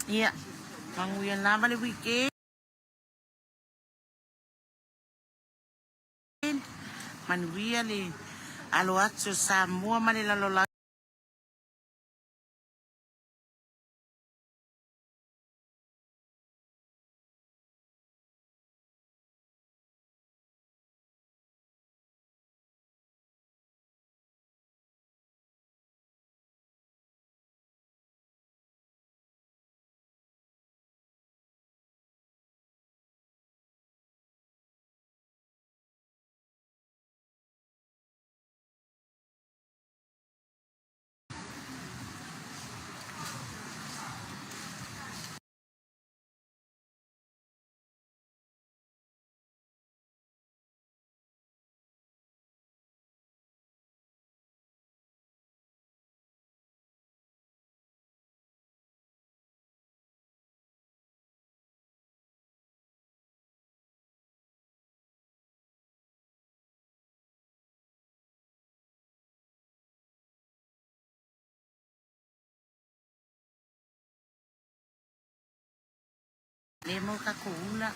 Ia, manuia lava le weekend. Manuia le alo atu o Samoa ma le lalolagi Lea mo tatou ula.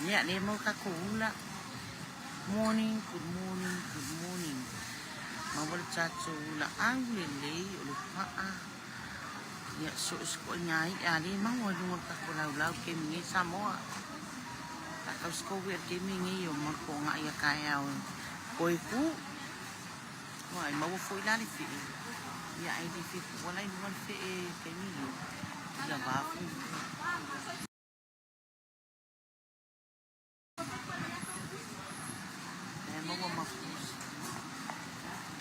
Ia le mau tatou ula. Morning, good morning, good morning. Maua le tatou ula au lelei o le paa. Ia so o se koʻiga iʻa lea e maua i luga o le tatou laulau i le taimi nei Samoa. Tatou sikovi i le taimi nei o matou agai a taeao e toe tu. Ua e maua foi la le fee. Ia ae le fia tuua la i luga le fee i le taimi nei. Ia va fu. E maua ma pusi.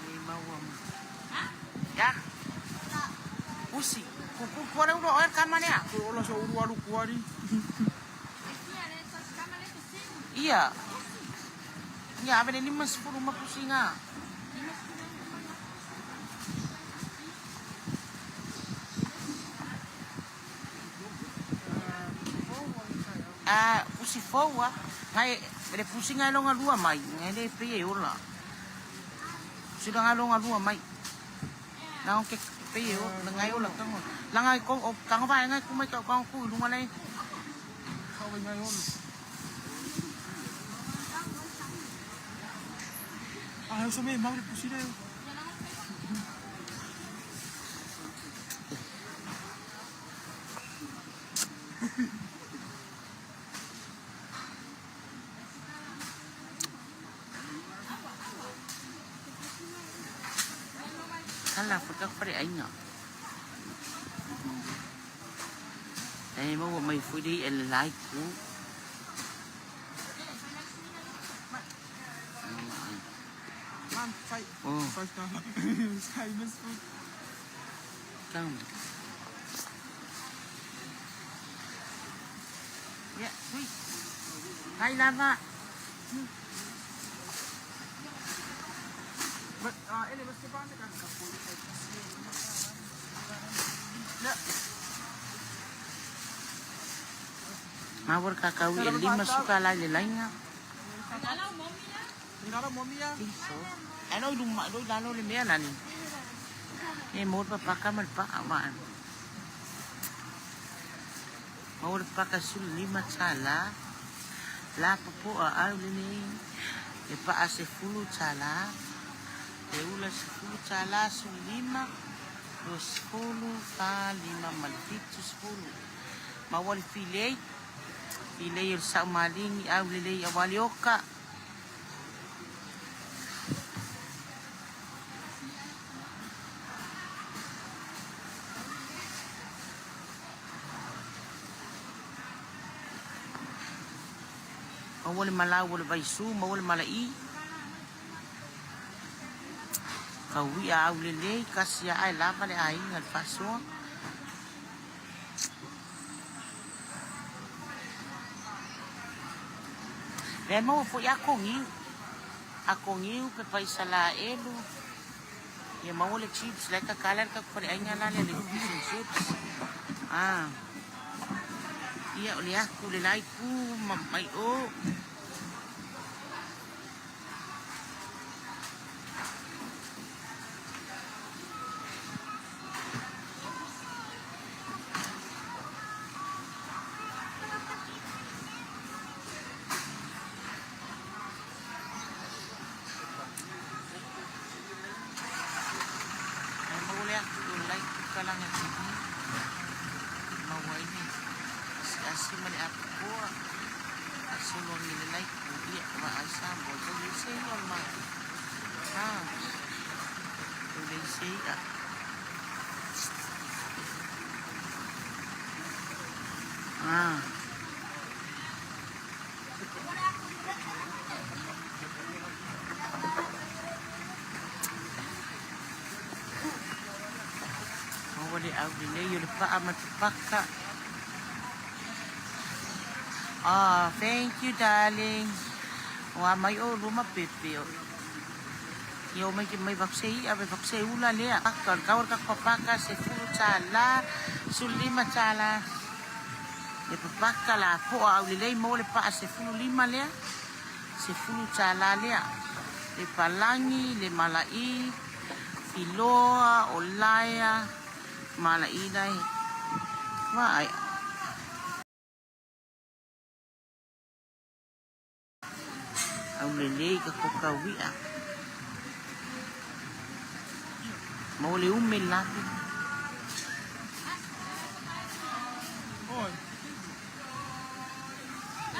E maua ma. Ya. Pusi. Kuku kua le ulo oe kama lea. Ola so ulu alu kuari. Ia. Ia ave le 50 ma pusiga. A pusi fou a. Ngai le pusiga e loga lua mai. Ngai le pei e ola. Pusi loga loga lua mai. Na ke pei e ola ngai ola tango. Langa ko o tango va ngai ku mai ka ka ku lunga le. Ka wai ngai olu. Ah, so me mau le pusi le. Kala fo ka fare ainga. E maua mai foi le e le lai ku. Man, five. Oh. Five dollar. Sky miss food. Come. Yeah, sweet. Hi, lava. But ele mas pa ka. Mawar kakau e lima suka lai le lainga. Ngara momia. Think so. Ano luma lo lalo le mea nani. E mo pa paka mal pa ma. Mawar paka sul lima chala. La popo a au le ni. E pa a se fulu chala. E ula se fulu chala sul lima. Los fulu fa lima mal fitu fulu. Mawar filei. Filei o sa malingi au le lei awali oka. Maua le malau o le vaisu, maua le mala'i. Kaui'a au lelei, kasi ae lava le aiga le faasoa. Lea maua foi akogiu. Akogiu, pepa isalaelu. Ia maua le chips, la e kakala le tatou faleaiga la lea le fish and chips. Ah. Ia o le aku le laiku ma mai o. Ai maua le aku o le laiku kalanga TV. Maua ai le asiasi ma le apopoa. Faasologi le laiku ia ma ai Samoa tau le se ia ma. Ah. Tau le se ia. Ah. Maua le au lelei o le paa ma te paka. Ah, thank you, darling. Ua mai o luma pepe o. Ia o mai ke mai vakse i ave vakse ula lea. Paka, o le kaua le kako papaka, se fulu tala, sulu lima tala. Le papaka la poa au lelei mo le paa se fulu lima lea. Se fulu tala lea. Le palangi, le malai, filoa, o laea, malai lai. Wa ai. Lelei ka kokaui'a. Maua le ume le lafi. Oi.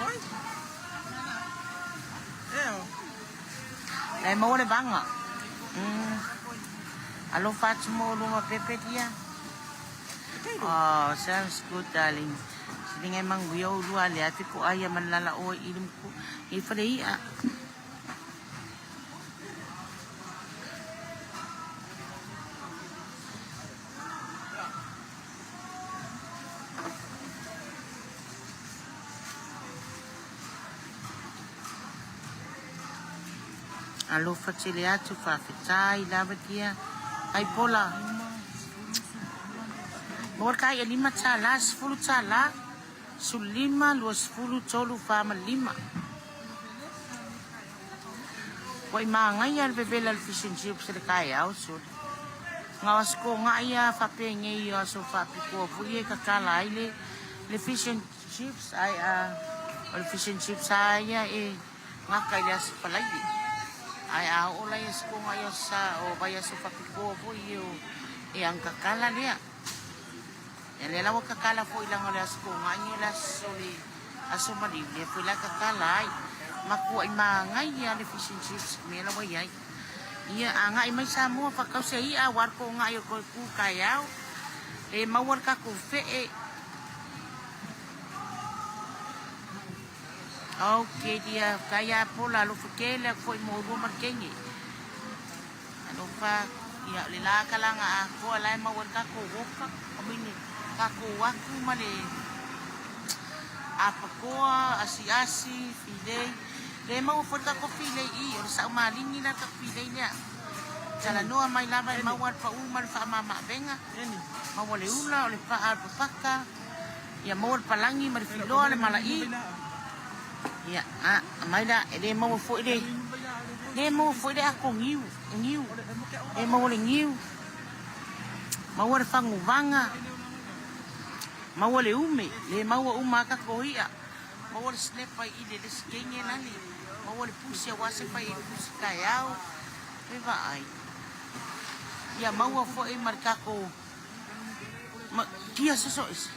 Oi. Eo. Lai maua le vaga. Mm. Alofa atu mo luma pepe dia. Oh, sounds good, darling. Silinga e manguia o lua le afi ko aia man lala o i limku. I whare ia. Alofa tele atu faafetai lava dia ai pola. Maua le kai e lima tala, 10 tala, 15, 20, 3, 4 ma le 5. Ua i magaia le vevela le fish and chips le kaeao sole. Nga o sko nga ia faapengei o aso faapitoa foi e kakala ai le le fish and chips ai a o le fish and chips a ia e gaka i le aso Falaili. Ae a oo la ia sikoga ia sa o vaiaso faapitoa foi e o e angakakala lea. Ia lea la ua kakala foi leaga o le aso togai o le aso le aso maliu lea foi la kakala ai. Makuai magaia le fish and chips mea la ua iai. Ia agai mai Samoa faakause ia aua le togai o le toe ku taeao. E maua le tatou fee. Okay dear, kai a pola alofa tele atu foi mo lua ma le kenge. Alofa, ia le la kalanga atoa la e maua ai le tatou oka, I mean tatou atu ma le apakoa, asiasi, filei. Le maua foi le tatou filei i, o le sau maligi la le tatou filei lea. Talanoa mai lava e maua le pau ma le faamamaavega, maua le ula, o le paa o le papaka. Ia maua le palagi ma le filoa le mala'i. Ia, a, mai la, e le maua foi le, le maua foi le ako niu, niu. Le maua le niu. Maua le faguvaga. Maua le ume. Le maua uma a tatou i'a. Maua le snapper i le le sikenge lale. Maua le pusi aua se fai e pusi taeao. E vaai. Ia maua foi ma le tatou Ma kia soso ese.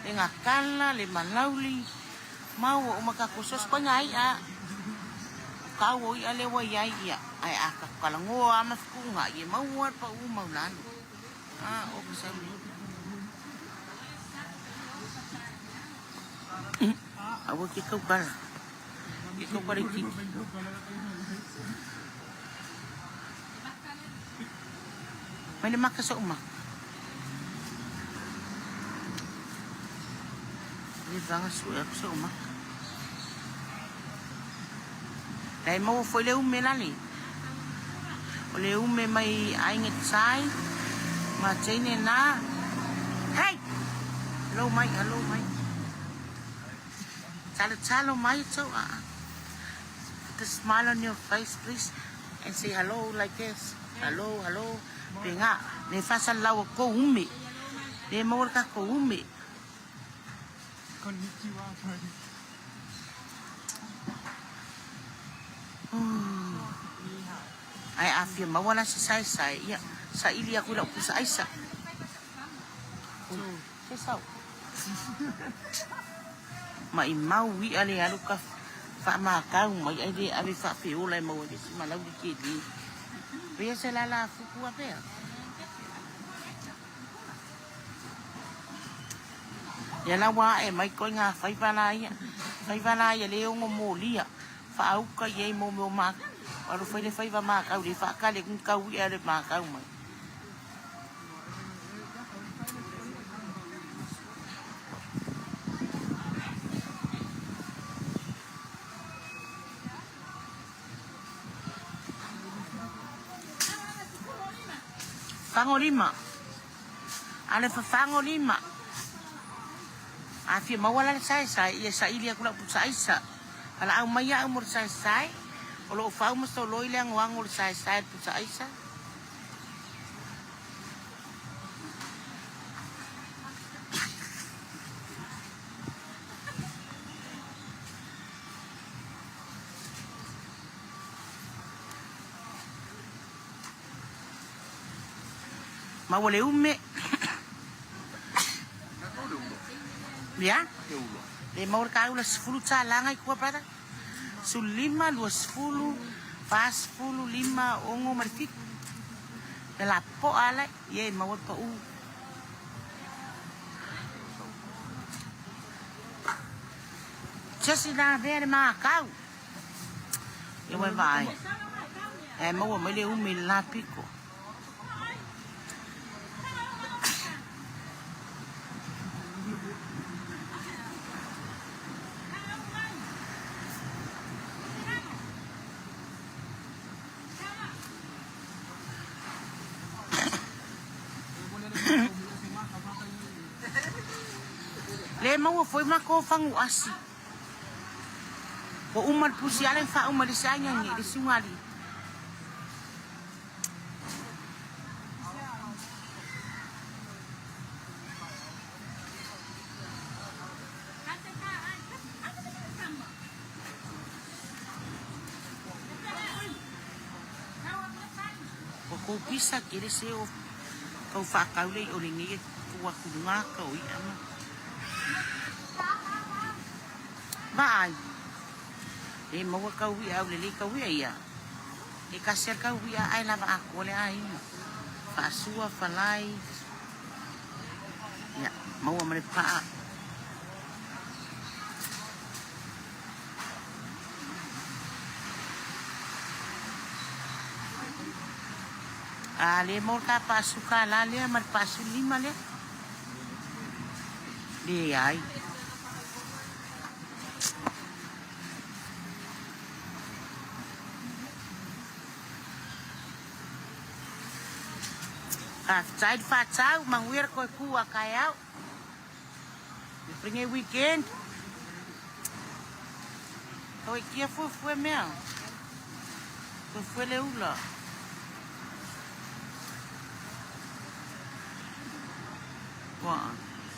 Le gakala, le malauli, maua uma tatou soso koe ngā i'a. O kau o i'a lea ua iai ia. Ae a tatou talanoa a ma fetuunai e maua le pau mau lalo. A o ka sau nei. Aua ke kaukala. Ke kaukala itiiti. Mai le maka soʻu maka. Le vaga sue aku soʻu maka. Lai maua foi le ume lale. O le ume mai aiga tsai ma teine na. Hey! Hello mai, hello mai. Talo talo mai tau a. Put a smile on your face please and say hello like this. Hello, hello. Pe nga, le fasa lau ko ume. Le maua le kako ume. Konnichiwa. Ai a fia maua la se saesae ia saili aku i lau pusa aisa. Se sau. Maʻimau iʻa le alu ka faamakau mai ai le ave faafeola e maua ai le isi malauli keli. Pea se lala fuku a pea. Ia la ua ae mai koe ngā faiva la ia. Faiva la ia le ono molia. Faauka i ai mo mea o ma. Alo fai le faiva makau le faakale kung kau ia le makau mai. Fago lima. A le fafago lima. A fia maua la le saesae, ia saili aku lau pusa aisa. Valaau mai au mo le saesae, o loo fau ma soloi le agoago o le saesae le pusa aisa. Maua le ume. Ia. Le maua le kaula $10 ngai kua brother. 15, 20, 40, 5, 6 ma le 7. Le la poa ala ye maua le pau. Jesse na vea le makau. Ia wai vai. E maua mai le umi le la piko. Le maua foi makou fagu asi. Ua uma le pusi ala i faauma i le isi aiga i le isi ugali. Ua kou pisa kele se o kau whaakau lei o le ngei e tua ku ngā kau i ama. Vaai. E maua kau ia au lelei kau ia ia. E kasi al kau ia ai lava akoa le aiga. Faasua, falai. Ia, maua ma le paa. A le maua le ka paasu kala lea ma le paasu lima lea. Leai. Faafetai le faatau, manuia le toe ku a taeao. Le fringe weekend. Toi kia fuefue mea. Fuefue le ula. Ua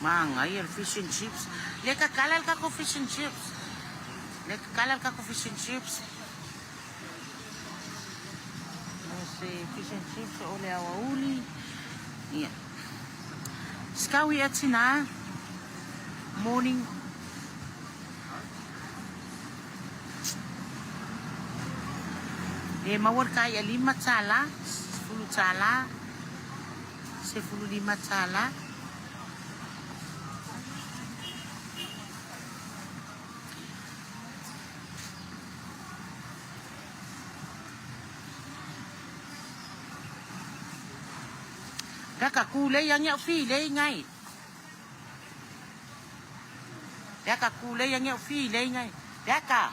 manaia le fish and chips. Le kakala le kako fish and chips. Le kakala le kako fish and chips. Se fish and chips o le aoauli. Ia. Sikau ia tina. Morning. Le maua le kai a $5, $10. $15. Kaka ku lei angi au fi lei ngai. Kaka ku lei angi au fi lei ngai. Kaka.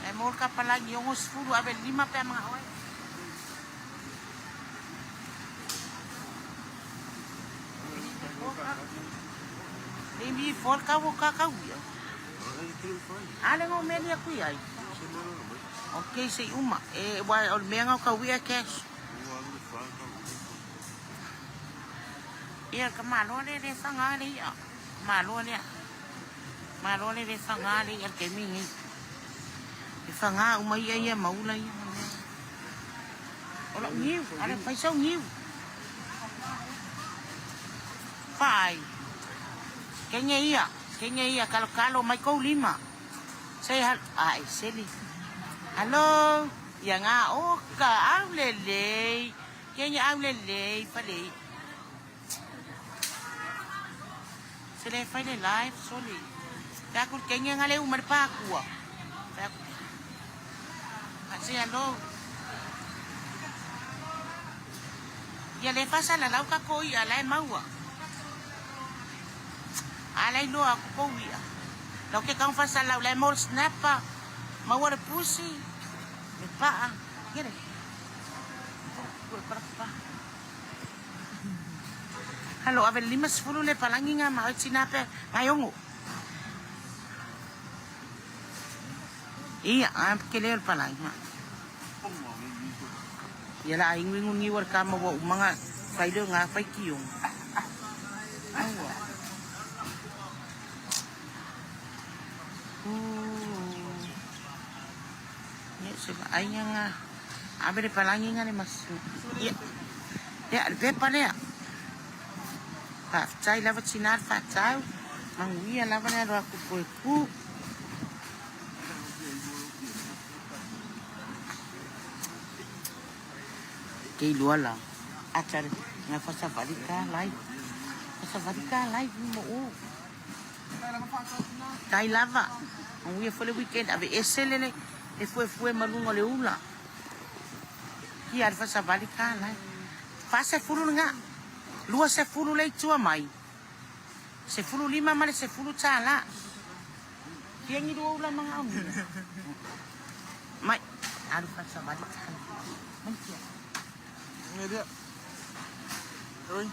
E mo ka palangi 60 ave lima pe mga oe. Imi for ka wo ka ka uia. Ale ngo meli aku iai. Ok, se uma. E wa o le mea ngau ka uia cash. Ia ka malo le le whanga le ia. Malo le. Malo le le whanga le ia ke mingi. E whanga uma ia ia maula ia. O lau niu, ale fai sau niu. Fai. Kenge ia, kenge ia kalo kalo mai kou lima. Say hello. Ai, seli. Hello. Ia ngā o ka au le lei. Kenge au le lei, fale. Se le fai le live, soli. Pea ku kenge ngā le umar pākua. Pea ku. Say hello. Ia le fasa la lau ka ko ia lai maua. A lai loa aku kou ia. Lau ke kang fasa lau lai mau snapper. Maua le pusi. Le paa. Kere. Halo, ave 50 le palangi ngā ma tina pe ngai ongo. Ia, a ke le palangi. Ia la ingu ingu ngi war ka ma wa umanga. Fai le ngā fai ki ong. Aua. Ia se vaaiga nga. Ave le palagi nga le mas. Ia. Ia le pepa lea. Faafetai lava tina le faatau. Manuia lava le alo atu po e ku. Ke iloa la. Acha le nga fasavali ka lai. Fasavali ka lai mo o. Tai lava. Manuia foi le weekend ave ese le le e fuefue ma luga o le ula. Ia le fasavali ka lai. 40 le nga. 20 le itua mai. 15 ma le 10 tālā. Fia ni lua ula manga au. Mai. Alu fasavali ka. Mai kia. Nghe đi ạ. Ôi.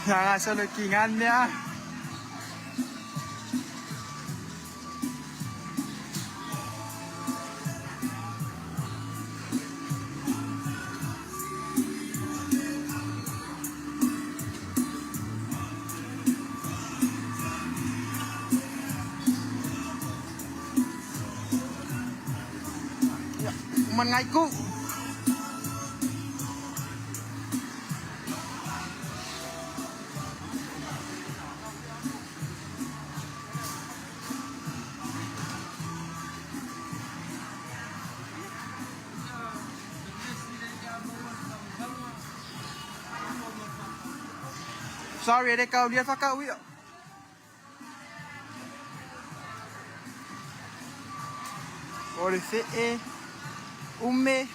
Nga sa lakingan niya. Man ngay ko. Sorry, de kau lihat fakau wi. O le fe e ume.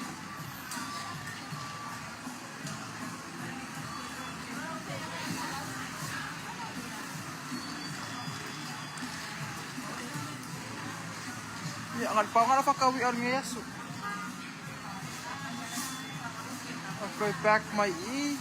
Ya, ngal pa ngala fakau wi ar ngesu. I'll back my e.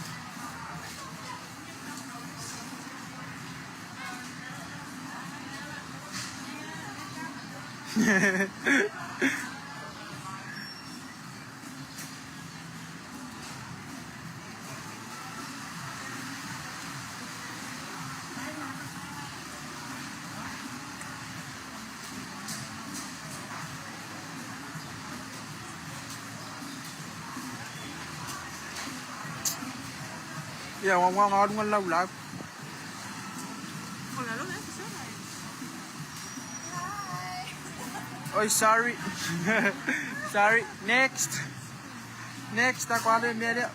Ya, wang wang ngal lau lau. Oi, sorry. Sorry. Next. Next, ako ano yung meron.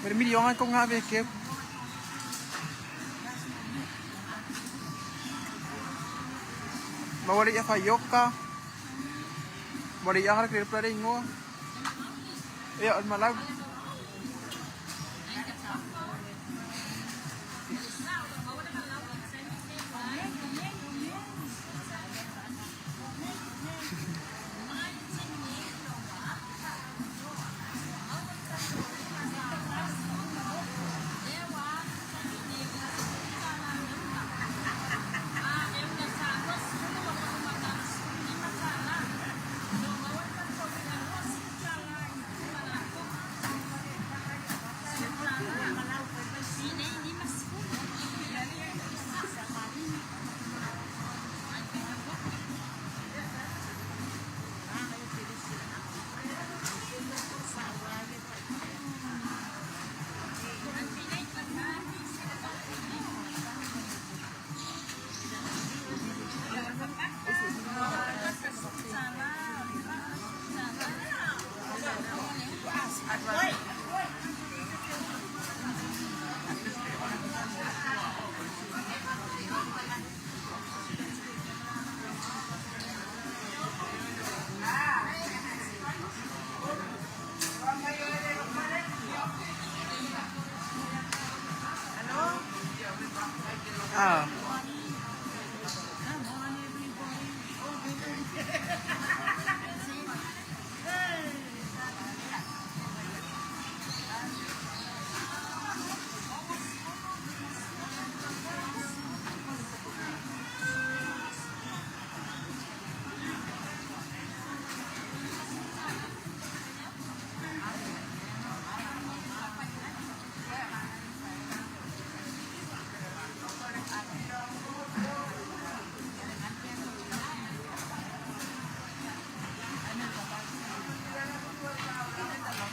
May milyon ko nga veke. Mawali ya fayoka. Mawali ya har kre plare ngo. Ya on malag.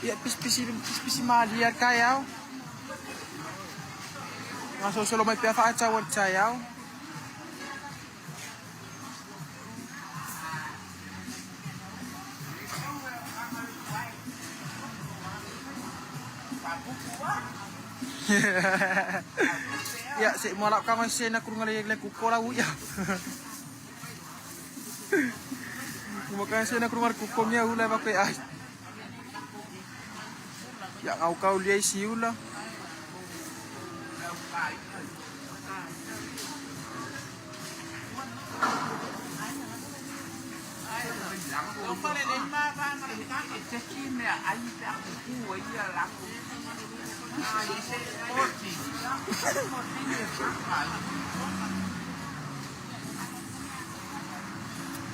Ia pisipisi pisipisi malie lava le taeao. Gasolosolo mai pea faataua i le taeao. Ia se i moa lau kanga sena kurunga le le kuko lau ia. Kumaka sena kurunga le kuko mia ula va ai. Ia ngau kau lia isi ula.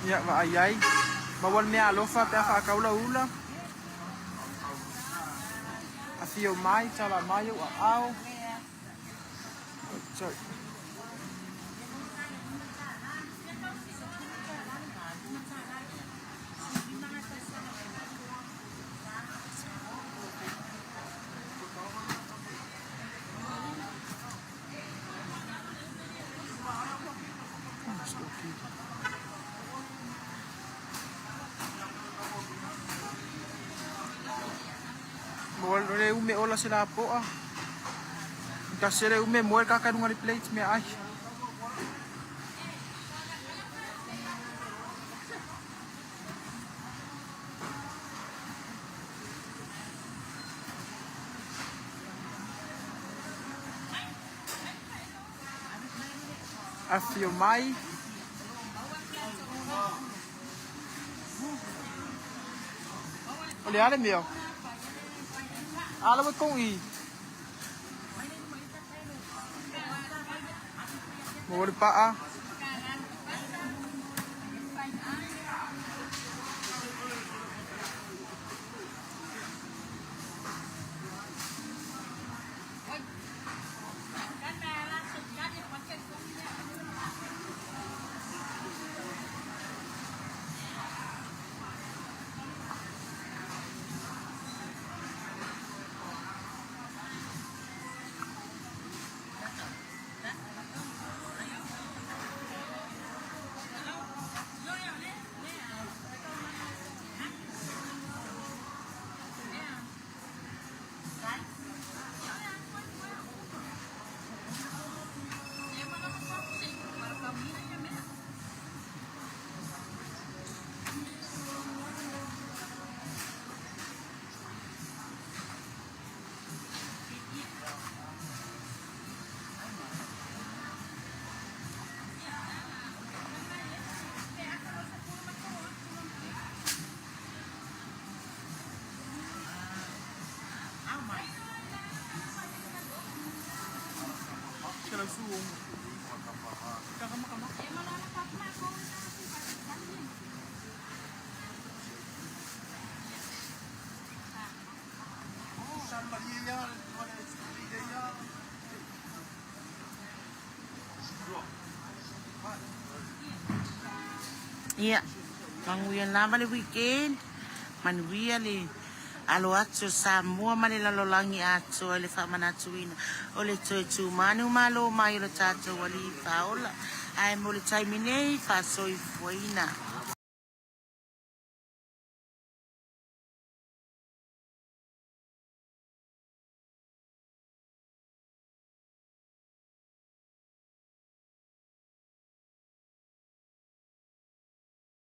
Ia vaai ai. Maua le mea alofa pe a faakau lau ula. Afio mai, tala mai ou aao. Sorry. Le ume ola se la poa. Kasi le ume moe kaka lunga le plate me ai. Afio mai. O le a le mea? A la kong i. Mo le paa. Ia, manuia lava le weekend, manuia le alo atu o Samoa ma le lalolagi atoa i le faamanatuina o le toe tumanu malo mai o le tatou Alii Faaola. Ae mo le taimi nei, faasoifuaina.